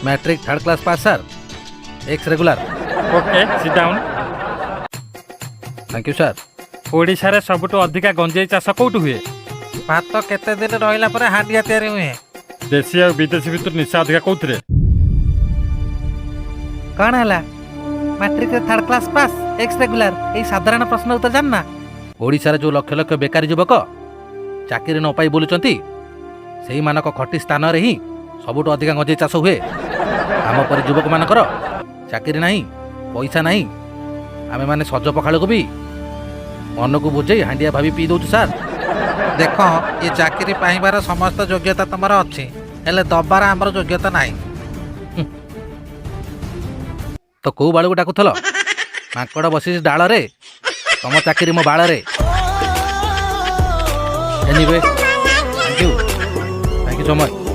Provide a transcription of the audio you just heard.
Matric third class pass, sir, ex regular. Okay, sit down. Thank you, sir. ଓଡ଼ିଶାରେ ସବୁଠୁ ଅଧିକା ଗଞ୍ଜେଇ ଚାଷ କୋଉଠି ହୁଏ? ଭାତ କେତେ ଦିନ ରହିଲା ପରେ ହାଣ୍ଡିଆ ତିଆରି ହୁଏ? ଦେଶୀ ଆଉ ବିଦେଶୀ ଭିତରୁ ନିଶା ଅଧିକା କୋଉଥିରେ? କ'ଣ ହେଲା? ମାଟ୍ରିକରେ third class pass, ex regular, ଏଇ ସାଧାରଣ ପ୍ରଶ୍ନ ଉତ୍ତର ଜାଣିନା? ଓଡ଼ିଶାରେ ଯେଉଁ ଲକ୍ଷ ଲକ୍ଷ ବେକାରୀ ଯୁବକ ଚାକିରି ନ ପାଇ ବୁଲୁଛନ୍ତି, ସେଇମାନଙ୍କ ଖଟି ସ୍ଥାନରେ ହିଁ ସବୁଠୁ ଅଧିକା ଗଞ୍ଜେଇ ଚାଷ ହୁଏ। ଆମ ପରି ଯୁବକମାନଙ୍କର ଚାକିରି ନାହିଁ, ପଇସା ନାହିଁ। ଆମେମାନେ ସଜ ପଖାଳକୁ ବି ମନକୁ ବୁଝେଇ ହାଣ୍ଡିଆ ଭାବି ପିଇ ଦେଉଛୁ ସାର୍। ଦେଖ, ଏ ଚାକିରି ପାଇବାର ସମସ୍ତ ଯୋଗ୍ୟତା ତମର ଅଛି, ହେଲେ ଦବାର ଆମର ଯୋଗ୍ୟତା ନାହିଁ। ତ କୋଉ ବାଳକୁ ଡାକୁଥିଲ? ମାଙ୍କଡ଼ ବସିଛି ଡାଳରେ, ତମ ଚାକିରି ମୋ ବାଳରେ। Anyway, thank you, thank you so much.